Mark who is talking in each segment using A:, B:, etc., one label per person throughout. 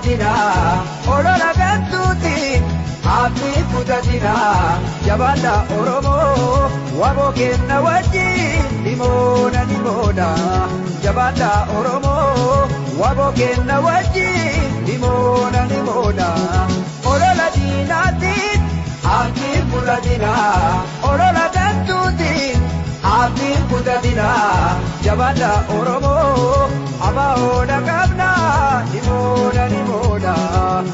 A: kutatina, olola gantuutiin abdii kutatina. Jabaadha Oromoo, waboo kenna wajjin nimoona nimoona. Jabaadha Oromoo, waboo kenna wajjin nimoona nimoona. Olola diinaatiin abdii kutatina, olola gantuutiin abdii kutatina. Jabaadha Oromoo, abaa'oodha qabna nimoona nimoona.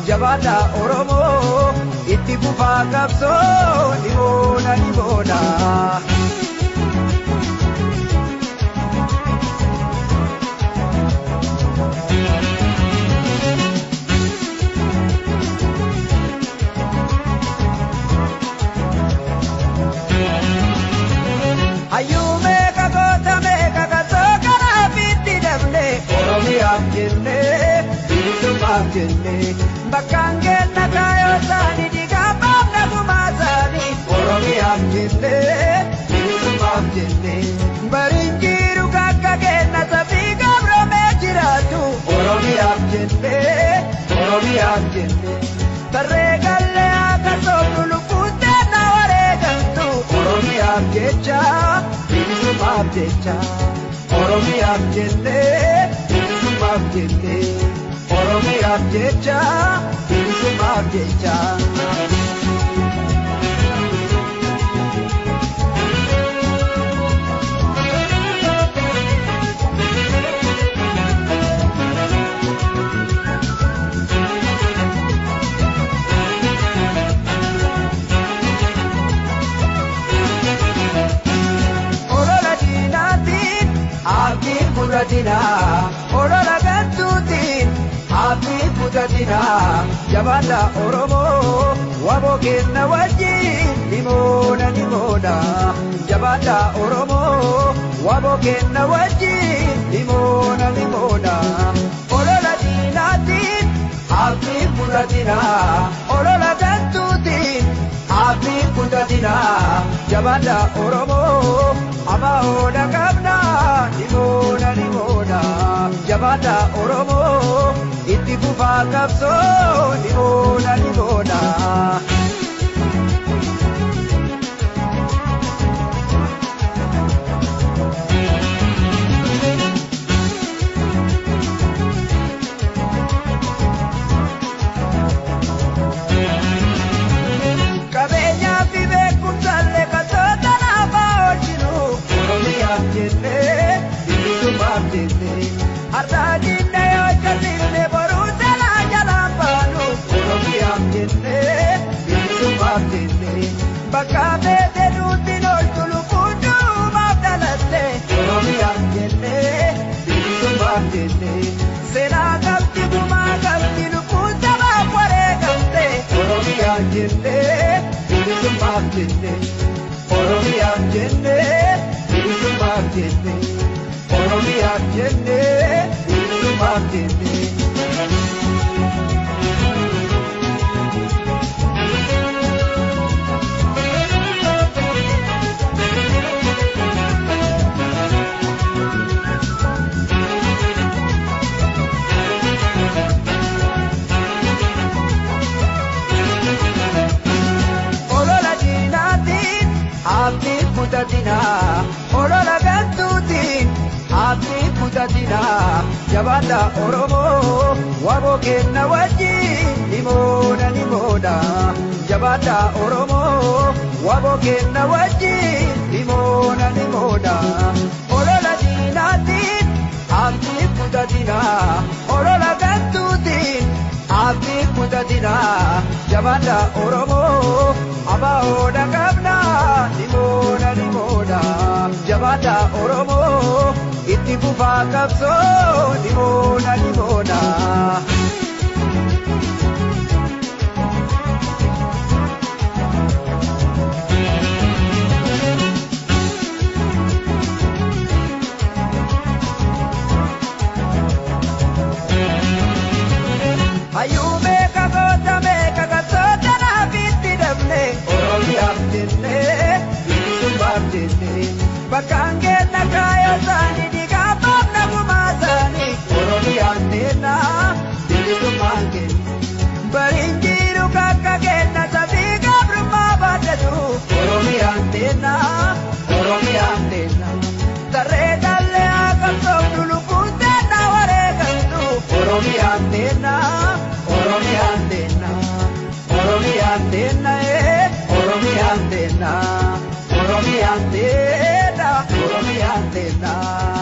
A: Jabaadha Oromoo, itti fufaa qabsoo nimoona nimoona. Hayyuu meeqa goota meeqa qabsoo kanaaf itti dabne, Oromiyaaf jennee bilisummaaf jennee. Bakkaan kenna kaayoo isaanii dhiigaa baafna gumaa isaanii, Oromiyaaf jennee bilisummaaf jennee. Bariin jiru kakka kenna sabii gabroomee jiraatu, Oromiyaaf jennee Oromiyaaf jennee. Tarree gallee akka soofnu lubbuun teenna wareegamtu, Oromiyaaf jecha bilisummaaf jecha. Oromiyaaf jennee bilisummaaf jennee. Oromiyaaf jecha bilisummaaf jecha. Olola diinaatiin abdii kutatina, olola gantuutiin abdii kutatina. Jabaadha Oromoo, waboo kenna wajjin nimoona nimoona. Jabaadha Oromoo, waboo kenna wajjin nimoona nimoona. Olola diinaatiin abdii kutatina, olola gantuutiin abdii kutatina. Jabaadha Oromoo, abaa'oodha qabna nimoona nimoona. Jabaadha Oromoo, itti fufaa qabsoo nimoona nimoona. Qabeenyaa fi beekumsaallee qabsoota naafaa oolchinu, Oromiyaaf jennee bilisummaaf jennee. Har'aa diinna yoo jallisne boruu jalaa jalaan baanu, Oromiyaaf jennee bilisummaaf jennee. Bakka feete duutti loltu lubbuun duubaaf dhalatte, Oromiyaaf jennee bilisummaaf jennee. Seenaa qabdi gumaa qabdi lubbuun sabaaf wareegamte, Oromiyaaf jennee bilisummaaf jennee. Oromiyaaf jennee bilisummaaf jennee. Oromiyaaf jennee bilisummaaf jennee. Olola diinaatiin abdii kutatina, olola gantuutiin abdii kutatina. Jabaadha Oromoo, waboo kenna wajjin nimoona nimoona. Jabaadha Oromoo, waboo kenna wajjin nimoona nimoona. Olola diinaatiin abdii kutatina, olola gantuutiin abdii kutatina. Jabaadha Oromoo, abaa'oodha qabna nimoona nimoona. Jabaadha Oromoo, itti fufaa qabsoo nimoona nimoona. Hayyuu meeqa goota meeqa qabsoota naaf itti dabne, Oromiyaaf jennee bilisummaaf jennee. Bakkaan kenna kaayoo isaanii dhiigaa baafna gumaa isaanii, Oromiyaan teenna bilisummaan kenna. Oromiyaan teenna, Oromiyaan teenna, Oromiyaan teenna.